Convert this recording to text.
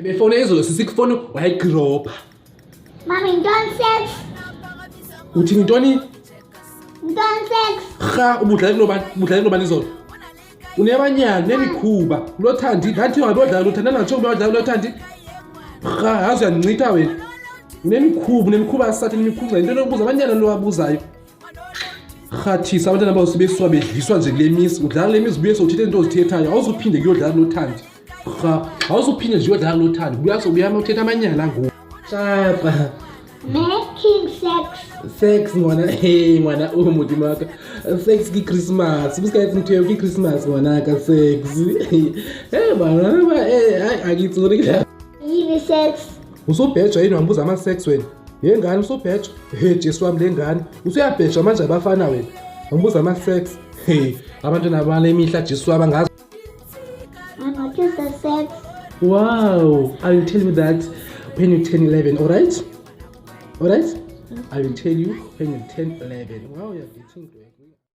Ebefona izolo sisi kufoni wayigropha. Mami, ntoni sex? Uthi ngintoni? Ntoni sex? Rha, ubudlala kulobani? Ubudlala kulobani izolo? Unebanyana nemikhuba. Lothandi, ngathi ungabodlala lothandi, nangatsho ubodlala lothandi. Rha, yazi uyandincitha wena. Unemikhuba, unemikhuba yasathi imikhuba into enokubuza abanyana lo abuzayo. Rhathisa abantwana bawo sebesuka bedliswa nje kule mizi. Udlala kule mizi ubuye sowuthetha into ozithethayo. Awuzuphinde kuyodlala kulothandi. Rha, awuzuphinde nje uyodlala kulothandi. Buya sowubuyama uthetha amanyala ngoku. Shapa. Making sex. Sex ngwana, hey ngwana o modimo wa ka. Sex ke Christmas. O se ka etsa ntho eo ke Christmas ngwanaka sex. Hey bana ba eh ai a ke itse gore ke Yini sex? Usubhejwa yini wambuza ama-sex wena? Ye ngane usubhejwa? He Jesu wami le ngane. Usuyabhejwa manje abafana wena. Wambuza ama-sex. Hey abantwana bale mihla Jesu wami angazi. And what is the sex? Wow, I will tell you that when you turn 11, all right? All right? I will tell you when you turn 11. Wow, you're getting to agree.